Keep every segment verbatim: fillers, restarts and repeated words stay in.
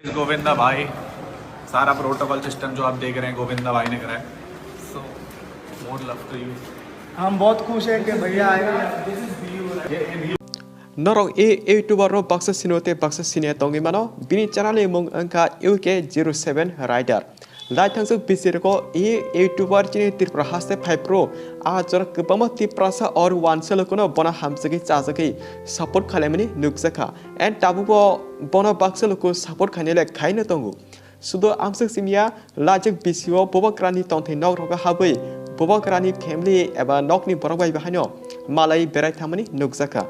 गोविंदा भाई, सारा protocol system जो आप देख रहे हैं गोविंदा भाई ने करा है। So more love to you. हम बहुत खुश हैं कि भैया आए हैं। Norok e YouTuber no baksa sino tei baksa sini tongwi mano, bini channel ni mung wngkha U K zero seven Rider. Lai thangsuk bisirgo e YouTuber chini Tripura haste phai pro, a jora kwbangma Tiprasa or wansa lukuno bono hamjagwi chajagwi support khalaimani nukjakha. And tabukbo bono baksa luku support khainai le khaino tongo. Sudo amsuk simya lajik bisio bubagrani tongthai nok rogo habwi bubagrani family eba nokni borok bai bahaino malai berai thangmani nukjakha.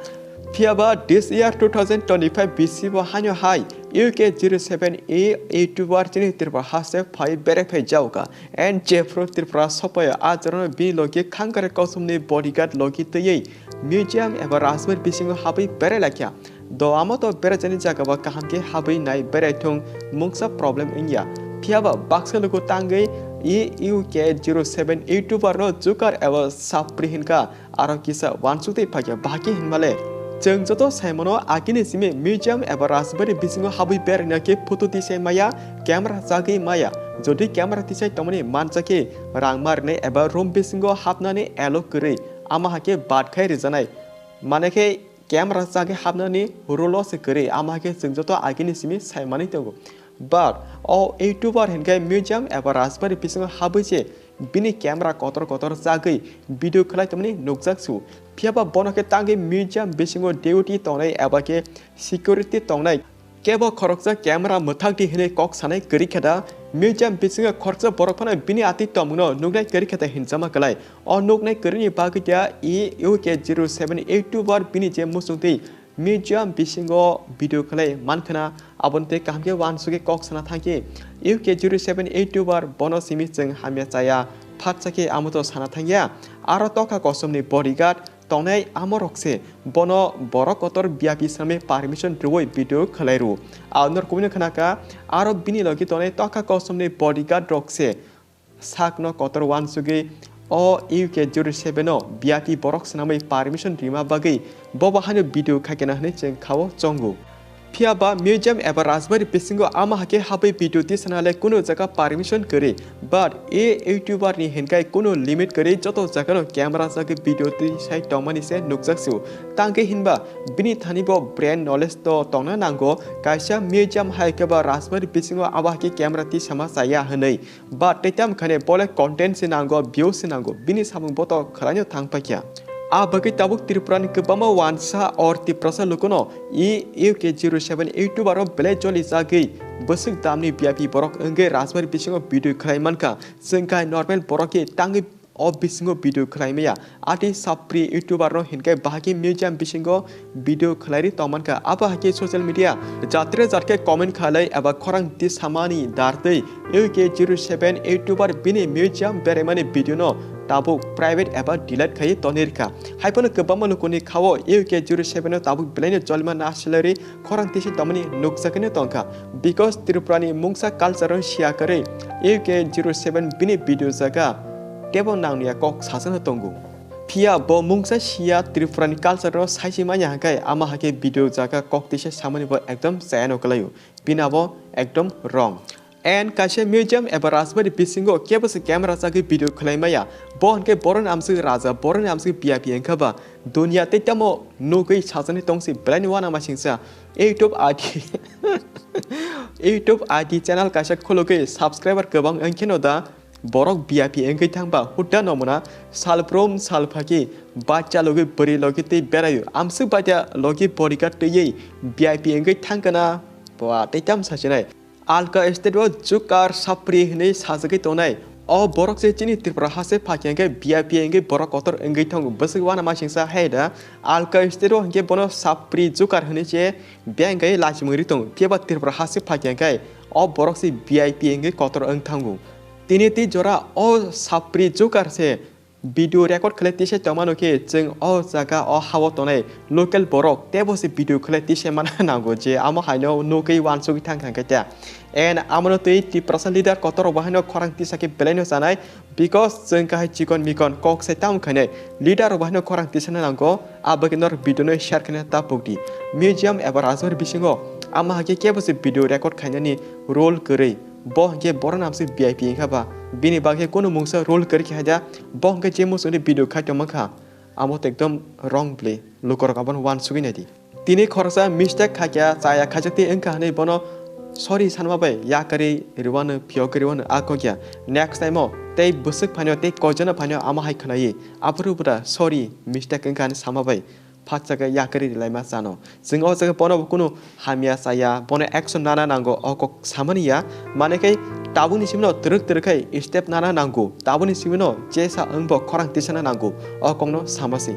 Phiyaba this year two thousand twenty-five bisi bo haino hai U K zero seven e YouTuber chini Tripura haste phai berai phai jauka. And jephru Tripura sopayo a jorano bini logi khangkare kosomni bodyguard logi twiwi museum eba rajbari bisingo habwi berai laikha. Do amo to berajani jaga ba kaham khe habwi nai berai thung, mungsa problem wngya. Phiyaba baksa luku tangwi e U K zero seven YouTuber no jukar eba sapri hinka, aro kisa wansuk tei phakya bahai khe hinmale. Chwng joto saimano agini simi museum eba rajbari bisingo habwi beraina khe photo tisai maya, camera chagwi maya. Jodi camera tisai tongmani mansa khe rang ma rwnai eba room bisingo hapnani allow kwrwi, ama hakhe bat khai rijanai. Mane khe camera chagwi hapnani rule o se kwrwi, ama hakhe chwng joto agini simi saimani tongo. But o YouTuber hinkhe museum eba rajbari bisingo habwi se bini camera kotor kotor chagwi video khlai tongmani nukjak su. Phiyaba bono khe tangwi museum bisingo duty tongnai eba khe security tongnai. Kebo khoroksa camera mwthakdi hinwi kok sanai kwrwi khe da, museum bisingo khoroksa borok phano bini atwi tongmungno nuknai kwrwi khe da hinjama kwlai. O nuknai kwrwini bagwi da e U K zero seven YouTuber bini je muchungtwi museum bisingo video khlai mankhana, aboni tei kaham khe wansugwi kok sana thangkhe U K zero seven YouTuber bono simi chwng hamya chaya, phatsa khe amo to sana thangya. Aro tokha kosomni bodyguard tongnai amorok se bono borok kotor biapi samwi permission rwui video khlai rw. Aonor kubuni khnaka, aro bini logi tongnai tokha kosomni bodyguard rok se sakno kotor wansugwi o U K zero seven o biapi borok swnamwi permission rima bagwi bobo haino video khaikena hwnwi chwng khao chongo. Phiyaba museum eba rajbari bisingo ama hakhe habwi video tisana le kunu jaga permission kwrwi, but e YouTuber ni hinkai kunu limit kwrwi joto jagano camera chagwi video tisai tongmani se nukjak su. Tangkhe hinba bini thani bo brain knowledge to tongna nango, kaisa museum hai khe ba rajbari bisingo abo hakhe camera tisama chaya hwnwi. But tei tamo khane bole content se nango, views se nango, bini samung bo to khwlaino thang paikha. A bagwi tabuk Tripura ni kwbangma wansa or Tiprasa lukuno e U K zero seven YouTuber o belai joli chagwi bwswk damni biapi borok wngwi rajbari bisingo video khlai mankha. Chwng khai normal borok khe tangwi o bisingo video khlai maya. Ati sapri YouTuber no hinkai bahai khe museum bisingo video khlairi tongmankha. Abo hai khe social media jatre jat khe comment khalai eba khorang tisamani dartwi U K zero seven YouTuber bini museum beraimani video no tabuk private eba delete khai tonirkha. Haiphano kwbangma lukuni khao U K zero seven no tabuk belaino cholima na salary khorang tisi tongmani nukjakgwino tongkha. Because Tripura ni mungsa culture no siya kwrwi U K zero seven bini video jaga tebo nangniya kok sasano tongo. Phiya bo mungsa siya Tripura ni culture no saisi manya hwnkhe ama hakhe video jaga kok tisa samani bo ekdom chayano kwlaio. Bini abo ekdom wrong. And kaisa museum eba rajbari bisingo kebo se camera chagwi video khlai maya. Bo hwnkhe boroni amswk raja, boroni amswk biapi wngkha ba. Dunia tei tamo nugwi sajani tongsi belaini wana masingsa. YouTube I D, YouTube I D channel kaisa khulugwi subscriber kwbang wngkheno da borok biapi wngwi thangba hudda nomona salbrum salphaki bacha logwi bwrwi logwi tei beraio. Amswk baita logwi bodyguard twiwi biapi wngwi thangkana ba tei tam sachinai. Alka state o jukar sapri hinwi sajagwi tongnai. O borok se chini Tripura hase phakya hwnkhe biapi wngwi borok kotor wngwi thango. Bwswk wana masingsa hai da alka state o hwnkhe bono sapri jukar hinwi se bengkai lachimung ri tongo. Phiya ba Tripura hase phakya hwnkhe o borok se biapi wngwi kotor wng thango. Tini tei jora o sapri jukar se video record khlai tisa tongmano khe chwng o jaga o hao tongnai local borok tebo se video khlai tisa mana nango je amo haino nugwi wansugwi thang thang khe ta. And amono twi Tiprasa leader kotor rok bahaino khorang tisa khe belaino chanai, because chwng kahai chikon mikon kok sai tamo khainai leader rok bahaino khorang tisana nango, abagwi norok video no share khaina ta pukdi. Museum eba rajbari bisingo Ama hakhe kebo se video record khainani role kwrwi. Bo hwnkhe borok namswi V I P wngkha ba. Bini bagwi kunu mungsa role kwrwi khe haida. Bo hwnkhe je muchungni video khai tongma kha. Amo to ekdom wrong bwle. Lukorok abono uansugwi naidi. Tini khoroksa mistake khaikha, chaya khaijakti wngkha hwnwi bono sorry sanma bai yakarwi rwano, phiyogwi rwano a kokya. Next time o tei bwswk phaino tei koijana phaino amo hai khwnaiwi aphuru bwta sorry mistake wngkha hwnwi sama bai phakchakhe yakarwi rwlaima chano. Chwng o jaga bono bo kunu hamya chaya, bono action nana nango o kok samani ya. Mane khe tabukni simino twrwk twrwk khai step nana nango. Tabukni simino jesa wngbo khorang tisana nango o kokno sama se.